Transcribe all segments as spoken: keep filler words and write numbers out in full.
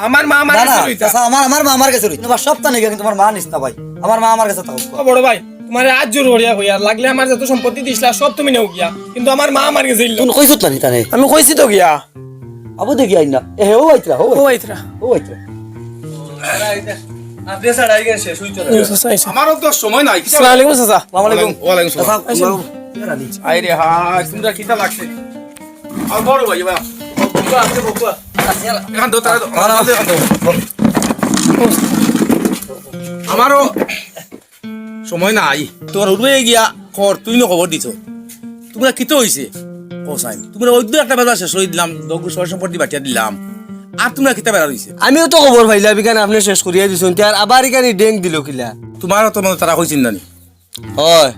আমার মা আমার না, না, গেছে রইতা। চাচা, আমার, আমার মা আমার গেছে রইতা। তোমার সবতা নেই গিয়া, কিন্তু আমার মা নিস না ভাই। আমার মা আমার গেছে থাকো। ও বড় ভাই, তোমারে আজ জোর করিয়া কইয়ার, লাগলে আমার যত সম্পত্তি দিছলা সব তুমি নেও গিয়া, কিন্তু আমার মা আমার গেছে ইল্লা। তুমি কইছত না নি তানে? আমি কইছি তো গিয়া। আবু দেখি আইন না। এ হে, ও আইতরা, ও ও আইতরা। আইতরা। ও আইতরা। আপনি ছাড়া আইগা শেষ হইতো না। ও চাচা আইছে। আমারও তো সময় নাই। আসসালামু আলাইকুম চাচা। আসসালামু আলাইকুম। ওয়ালাইকুম সালাম। চাচা, আইসো। আরে হায়, তোমরা কিতা লাগছে? আর বড় ভাই, ভাই। বকুয়া আছে, বকুয়া। এখান তো তারা তো, না, না। এখান তো। আমারও সময় নাই। তোর উঠবে গিয়া কর, তুই না খবর দিছ। তোমরা কিতা হইছে? কোসাইন। তোমরা ওই তো একটা বেলা শেষ করে দিলাম, দগ্র সয় সম্পত্তি বাটিয়া দিলাম। আর তোমরা কিতা বেলা হইছে? আমিও তো খবর পাইলাম, এখানে আপনি শেষ করিয়া দিছেন, তে আর আবার এখানে ডেং দিল কিলা? তোমারও তো মনে তারা কইছেন না নি? হয়।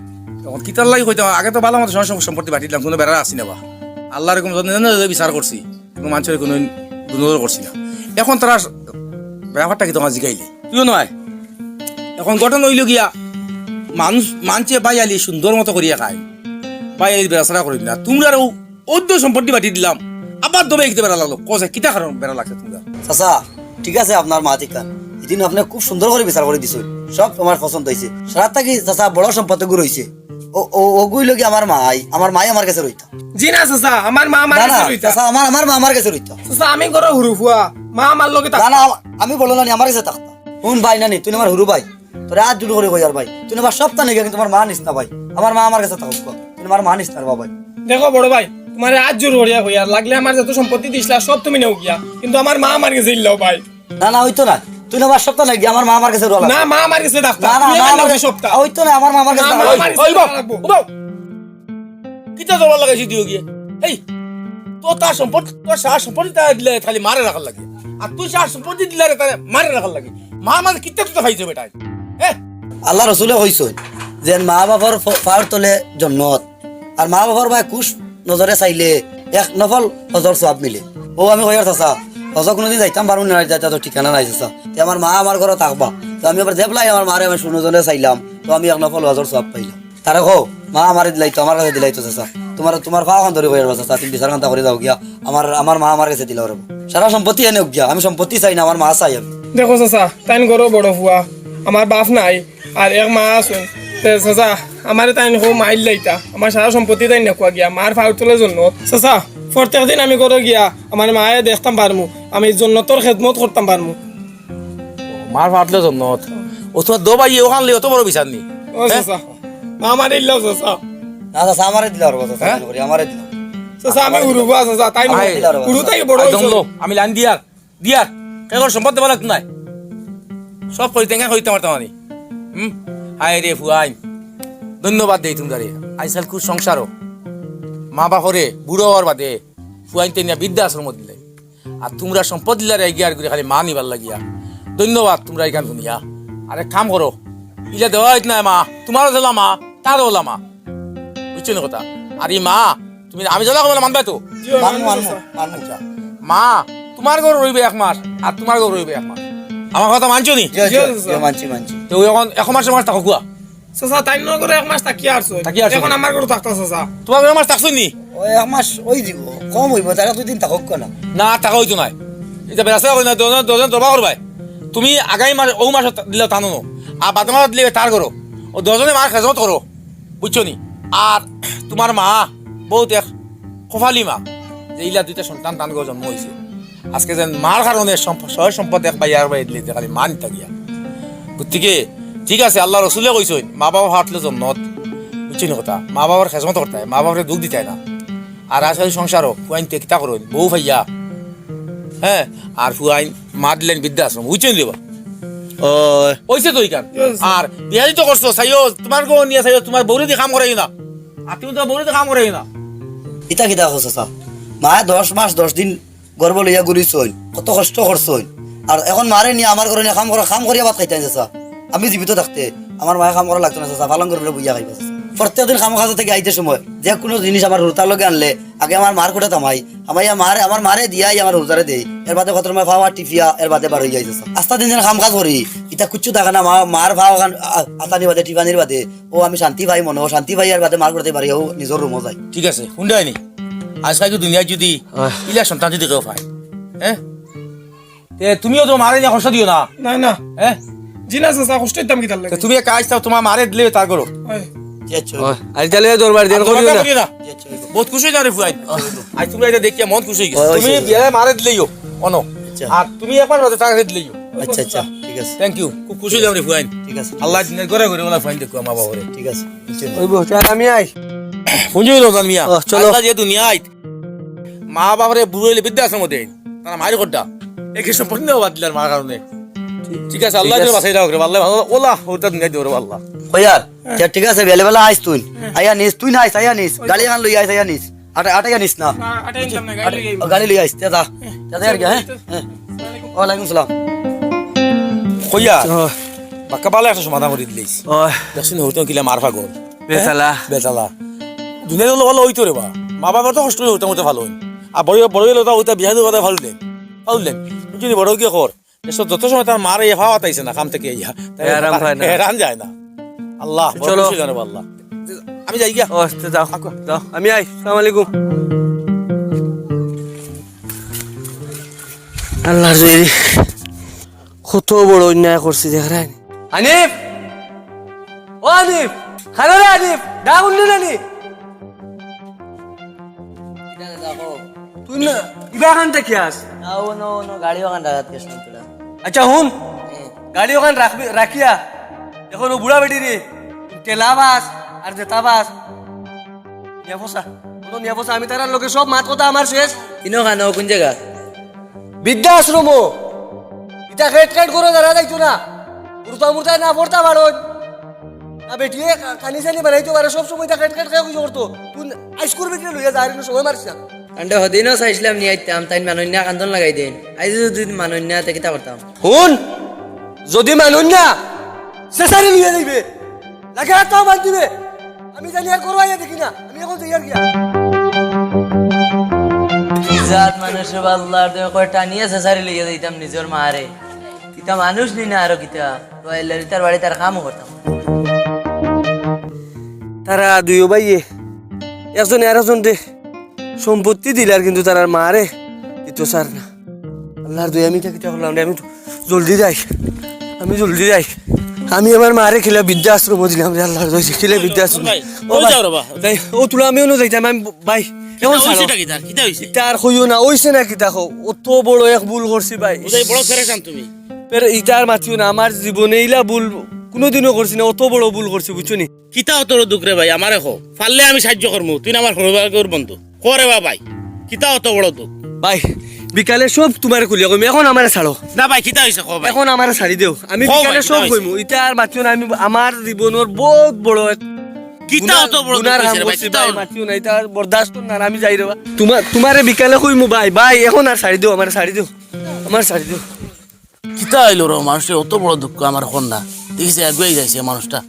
তখন কিতার লাগি কইতাম, আগে তো ভালো মতো সব সম্পত্তি বাটিলাম, কোনো বেড়া আসি না বা। আল্লাহর হুকুম যত জানে যে বিচার করছি, কোনো মানুষের কোনো দুর্নজর করছি না। এখন তারা ব্যাপারটা কি তোমার জিগাইলে? তুইও নয়। এখন ঘটনা হইল গিয়া, মানুষ, মানছে বাইয়ালি সুন্দর মতো করিয়া খায়, বাইয়ালি বেড়াছাড়া করি না। তোমরাও অর্ধ সম্পত্তি বাটি দিলাম, আবার দমে একটু বেড়া লাগলো। কোসে কিতা কারণ বেড়া লাগছে তোমরা? চাচা, ঠিক আছে, আপনার মা ঠিকান। এদিন আপনি খুব সুন্দর করে বিচার করে দিছেন, সব আমার পছন্দ হয়েছে। সারা থাকি চাচা বড় সম্পত্তি গুলো হয়েছে। ও, ও, ওগুই লগে আমার মাই, আমার মাই আমার কাছে রইতা। জি না চাচা, আমার মা আমার না, কাছে না, রইতা। চাচা, আমার, আমার মা আমার কাছে রইতা। চাচা, আমি ঘরো হুরু ফুয়া, মা আমার লগে না, থাকতা। না, আম-, আমি বলো না নি, আমার কাছে থাকতা। হুন ভাই নানি, তুই আমার হুরু ভাই, তোরে আজ দুটো করে কইয়ার ভাই, তুই আমার সবতা নেই, কিন্তু আমার মা নিস না ভাই। আমার মা আমার কাছে থাকুক, তুই আমার মা নিস না রে বাবা। দেখো বড় ভাই, তোমারে আজ জোর করিয়া কইয়ার, লাগলে আমার যত সম্পত্তি দিছলা সব তুমি নেও গিয়া, কিন্তু আমার মা আমার গেছে ইল্লাও ভাই। না, না, হইতো না। তুই না আমার সবতা নাই, আমার মা আমার কাছে রওয়া না, লাগবে। মা আমার গেছে ডাক্তার। না, না, তুমি মা আমার আমার কাছে সবতা। হইতো না, আমার মা আমার কাছে না, মা আমার ওই, গেছে ওই বাপ, রাখবো। ও বাপ। কিতা জবাব লাগাইছি দিও গিয়ে? এই, তো তার সম্পত্তি, তোর সারা সম্পত্তি তার দিলে খালি মারে রাখার লাগে। আর তুই সারা সম্পত্তি দিলে রে তারে মারে রাখার লাগে। মা আমার কিতা তুই খাইছে বেটায়? হ্যাঁ? আল্লাহ রসুলে কইছইন যে মা বাবার ফ-, পাওর তলে জন্নত। আর মা বাবার ভাই খুশ নজরে চাইলে এক নফল হজর সওয়াব মিলে। ও আমি কইয়ার চাচা, হজ কোনোদিন যাইতাম পারমু না, যাইতা তো ঠিকানা নাই চাচা। তে আমার মা আমার ঘরে থাকবা, তো আমি আবার দেখলাই আমার মারে আমি সুনজরে চাইলাম, তো আমি এক নফল হজর সওয়াব পাইলাম। তারে কও, মা আমারে দিলাই তো, আমার কাছে দিলাই তো চাচা। তোমার, তোমার পাও খান ধরি কইয়ার চাচা, তুমি বিচার খান্তা করে যাও গিয়া। আমার, আমার মা আমার কাছে দিলাও রে। সারা সম্পত্তি এনে গিয়া, আমি সম্পত্তি চাই না, আমার মা চাই আমি। দেখো চাচা, তাইন ঘরো বড় ফুয়া, আমার বাপ নাই, আর এক মা আছইন। তে চাচা, আমারে তাইন হো মাইর লাইতা, আমার সারা সম্পত্তি তাইন নেকুয়া গিয়া, মার পাওর তলে জন্নত। চাচা, প্রত্যেক দিন আমি ঘরো গিয়া, আমার মায়ে দেখতাম পারমু, আমি জন্নতর খেদমত করতাম পারমু। মার পাওর তলে জন্নত। ও তোমার দো ভাই ওখান লই অত বড় বিচার নি? ও হ্যাঁ? চাচা, মা আমারে দিলাও চাচা। না, চাচা, আমারে দিলাও রে, চাচা, হ্যাঁ? মনে করি, আমারে দিলাও। চাচা, আমি হুরু ফুয়া চাচা, তাইন আয়। দিলাও রে, হুরু চাচা। তাইন বড় আয়, হইছইন। দমলো, আমি লাইন দিয়ার। দিয়ার, কেগর সম্পদ দেবা লাগতো নাই। সব করি তেঙ্গা করিতে পারতাম আমি। হুম? হায় রে ফুয়াইন। ধন্যবাদ দেই তুমরারে। আইজকাল কুসংস্কারও। মা বাপরে বুড়া অওয়ার বাদে ফুয়াইনতে নিয়া বৃদ্ধাশ্রম দিলে। আর তুমরা সম্পদ দিলারে এগিয়ে আর করে খালি মা নিবার লাগিয়া। ধন্যবাদ তুমরা এখান শুনিয়া। আরে কাম করো। ইলা দেওয়া হইত না মা। তোমারও দিলা মা, তারও দিলা মা। বুঝছো নি কথা? আর এই মা তুমি, আমি যেলা কইলে মানবায় তো? জি, মানমু, মানমু, মানমু। আচ্ছা। মা, তোমার ঘরো রইবে এক মাস, আর তোমার ঘরো রইবে এক মাস। আমার কথা মানছো নি? জি, জি, জি, জি, জি। মানছি, মানছি। তো এখন এক মাস, এক মাস থাকো কুয়া? চাচা, তাইন নগরে এক মাস থাকি আরছো। থাকি আরছো। এখন আমার ঘরো থাকতা চাচা। তোমার ঘরো এক মাস থাকছো নি? ও এক মাস ওই দিব, কম হইব, তারা দুই দিন থাকুক না। না, থাকা হইতো নাই। এটা বেড়াছে কই না, দুজন, দুজন জমা করবায়। তুমি আগামী মাস, ও মাসে দিলে তানো নো। আর বাদ মাসে দিলে তার ঘরো। ও দুজনে মার খেজমত করো। বুঝছো নি? আর তোমার মা বহুত এক কপালি মা, যে ইলা দুইটা সন্তান তান ঘরো জন্ম হইছে। আজকে যেন মার কারণে সম্প-, সয় সম্পদ এক ভাই আর ভাই দিলে যে খালি মা নিতা গিয়া। গতিকে ঠিক আছে, আল্লাহ রসুলে কইছইন, মা বাবা হারলে জন্নত। বুঝছো নি কথা? মা বাবার খেজমত করতে হয়, মা বাবারে দুখ দিতে হয় না। আর আজকাল সংসারও ফুয়াইনতে কিতা করইন, বউ পাইয়া, হ্যাঁ, আর ফুয়াইন মা দিলেন বৃদ্ধাশ্রম, বুঝছো নি বা? ওই। ওইছে তো ইখান। আর বিয়া তো করছো, চাইও, তোমার গো নিয়া চাইও, তোমার বউরে দি কাম করাইও না। আর তুমি তো বউরে দি কাম করাইও না। ইতা কিতা কও চাচা? মায়ে দশ মাস দশ দিন গর্ভ লইয়া ঘুরিছইন, কত কষ্ট করছইন। আর এখন মারে নিয়া আমার ঘরো নিয়া কাম করা, কাম করিয়া ভাত খাইতাম চাচা। আমি জীবিত থাকতে আমার মায়ে কাম করা লাগতো না চাচা, পালং করিয়া বইয়া খাইবা চাচা। প্রত্যেক দিন কাম কাজ থাকি আইতে সময় যে কোনো জিনিস আমার হুরুতার লগে আনলে আগে আমার মার কুটা থামাই, আমার ইয়া মারে, আমার মারে দিয়াই আমার হুরুতারে দেই। এর বাদে কত সময় পাওয়া টিপিয়া, এর বাদে বার হইয়া যাই চাচা। আস্তা দিন দিন কাম কাজ করি, ইতা কিচ্ছু থাকে না, মা, মার পাও খান, আ-, আতানি বাদে, টিপানির বাদে, ও আমি শান্তি পাই মনো, শান্তি পাই আর বাদে মার কুটাতে পারি, ও নিজর রুমো যাই। ঠিক আছে, হুনরায় নি? আজকাল কি দুনিয়াত যদি আহ। ইলা সন্তান যদি কেউ পায়, হ্যাঁ? তে তুমিও তো মারে নিয়া কষ্ট দিও না। না, না। হ্যাঁ? জি না, চাচা, কষ্ট দিতাম কিতার লাগি? তে তুমি এক কাজ চাও, তুমার মারে দিলে তার করো। হয়। জি, আচ্ছা। ওই, আজ তাহলে দরবার দেন আর করিও দরবার না। করিও না। জি, আচ্ছা, অইবো। বহুত খুশি অইলাম রে ফুয়াইন। আজ তুমরা ইটা দেখিয়া মন খুশি অই গেছে। ওই, ওই, তুমি ওই। বিয়ালে মারে দিলেইও, অনো। আচ্ছা। আর তুমি একবার বাদে তারে দিলেইও। আচ্ছা, আচ্ছা, ঠিক আছে। Thank you। খুব খুশি অইলাম রে ফুয়াইন। ঠিক আছে। আল্লাহ দিনের ঘরে ঘরে ওলা ফুয়াইন দেখো মা বাবারে। ঠিক আছে। অইবো, চল আমি আই। হুনছো রমজান মিয়া? ও, চলো। আল্লাহ যে দুনিয়াত মা বাবারে বুড়া অইলে বৃদ্ধাশ্রমো দেইন, তারা মারি খোটা। একে সম্পূর্ণ বাদ দিলার মার কারণে। ঠিক আছে, আল্লাহ ঠিক আছে। বাঁচাই রাখো রে, আল্লাহ ভালো, ওলা, ওটা দুনিয়া দিও রে, আল্লাহ। কইয়ার, আচ্ছা, ঠিক আছে, বেলা বেলা আইস তুই। আইয়া নিস, তুই না আইস, আইয়া নিস। গাড়ি এখান লইয়া আইস, আইয়া নিস। আটা, আটা আইয়া নিস না। না, আটা আনতাম না, গাড়ি লইয়া আইবো। গাড়ি লইয়া আইস, যা, যা। যা, যা, আর কি, হ্যাঁ? হ্যাঁ। ওয়ালাইকুম সালাম। কইয়ার, ও। বাক্কা ভালা একটা সমাধান করি দিলাইস। ও। দেখছনি হইতো কিলা মার পাগল। বেতালা। হ্যাঁ? বেতালা। দুনিয়া হলো ভালো হইতো রে বা। মা বাবা তো কষ্ট হইতো, হইতো ভালো হইন। আর বড়, বড় হইলে তো হইতো বিয়া হইতো ভালো হইন। ভালো হইন। বুঝলি, বড় গিয়ে কর। এসব যত সময় তার মারে ইয়ে পাওয়া তাইছে না, কাম থেকে ইয়া। তাই এ আরাম পায় না। এ আরাম যায় না। আল্লাহ, বড় চলো। খুশি জানো আল্লাহ। আমি যাই গিয়া। ও, আচ্ছা, যাও। যাও। আমি আই। আসসালামু আলাইকুম। আল্লাহর জয়। কত বড় অন্যায় করছি, দেখরায় নি? হানিফ! ও হানিফ! খানো রে হানিফ! ডাক উঠলি না নি? কিতা রে, ডাকো। তুই না, ইবা খান দেখি আস। না, ও নো, ও নো, গাড়ি ওখান রাখাত গেছিলাম তোরা। আচ্ছা, হুন। হুম। গাড়ি ওখান রাখবি, রাখিয়া। এখন ও বুড়া বেটি রে, ঠেলা বাস আর জেতা বাস। নিয়া ফসা। কোনো নিয়া ফসা, আমি তারার লগে সব মাত কথা আমার শেষ। ইনো খানো, কোন জায়গা? বৃদ্ধাশ্রম। ইটা খেট খেট করে দাঁড়া যাইতো না। মুর্দা মুর্দা না পড়তা পারো। না বেটিয়ে কা-, কানি চানি বানাইতো পারে, সব সময় ইটা খেট খেট খেট করতো। তুই আইস করবি কি লইয়া যাওয়ার সময় মারিস না। কাণ্ডে হদিনও চাইছিলাম নিয়া আইতাম, তাইন মানইন্যা কান্দন লাগাই দেন। আইজ যদি মানইন্যা, তে কিতা করতাম? হুন, যদি মানইন্যা, সেসারি লইয়া যাইবে। লাগে আর তাও বাদ দিবে। আমি জানি আর করো আইয়া দেখি না। আমি এখন যাই আর কি। কি জাত মানুষ রে বা আল্লাহর দয়া করে টানিয়া সেসারি লইয়া যাইতাম নিজর মারে। কিতা মানুষ নি না আরো কিতা। তো আইলার ইতার বাড়ি তার কামও করতাম। তারা দুইও ভাইয়ে একজনে আর একজনরে সম্পত্তি দিলার, কিন্তু তারার মারে দিতো চার না। আল্লাহর দয়া, আমি ইটা কিতা করলাম রে? আমি তো জলদি যাই, আমি জলদি যাই। আমি আমার মারে কিলা বৃদ্ধাশ্রম দিলাম রে, আল্লাহর দয়া, কিলা বৃদ্ধাশ্রম। ভাই, ও কই ভাই, যাও রে বা? ভাই, ও তুলা আমি অনো যাইতাম, আমি ভাই, এখন কিতা ছাড়ো। অইছে ইটা কিতা? কিতা অইছে? ইতা আর কইও না, অইছে না কিতা কও? অত বড় এক ভুল করছি ভাই। বুঝাই বড় ফেরেশান তুমি। ফের ইতা আর মাতিও না, আমার জীবনে ইলা ভুল কোনোদিনও করছি না, অত বড় ভুল করছি, বুঝছো নি? কিতা অত বড় দুখ রে ভাই, আমারে কও। পারলে আমি সাহায্য করমু, তুই না আমার হরবাগর বন্ধু। কও রে বা ভাই, কিতা অত বড় দুখ? ভাই, বিকালে সব তুমারে খুলিয়া কইমু, এখন আমারে ছাড়ো। না ভাই, কিতা অইছে কও ভাই? এখন আমারে ছাড়ি দেও, আমি কও ভাই, বিকালে কিতা সব অইছে? কইমু। ইতা আর মাতিও না, আমি আমার জীবনর বহুত বড় এক কিতা গুনাহ, অত বড় দুখ গুনার অইছে কাম রে ভাই, করছি কিতা ভাই, অত মাতিও না, ইতা আর বরদাস্ত না, আমি যাই রে বা। তুমা-, তুমারে বিকালে কইমু ভাই, ভাই, এখন আর ছাড়ি দেও, আমারে ছাড়ি দেও, আমারে ছাড়ি দেও। কিতা অইলো রে, মানুষের অত বড় দুখ আমার কর না। দেখিস, আগুয়াই যাইছে মানুষটা।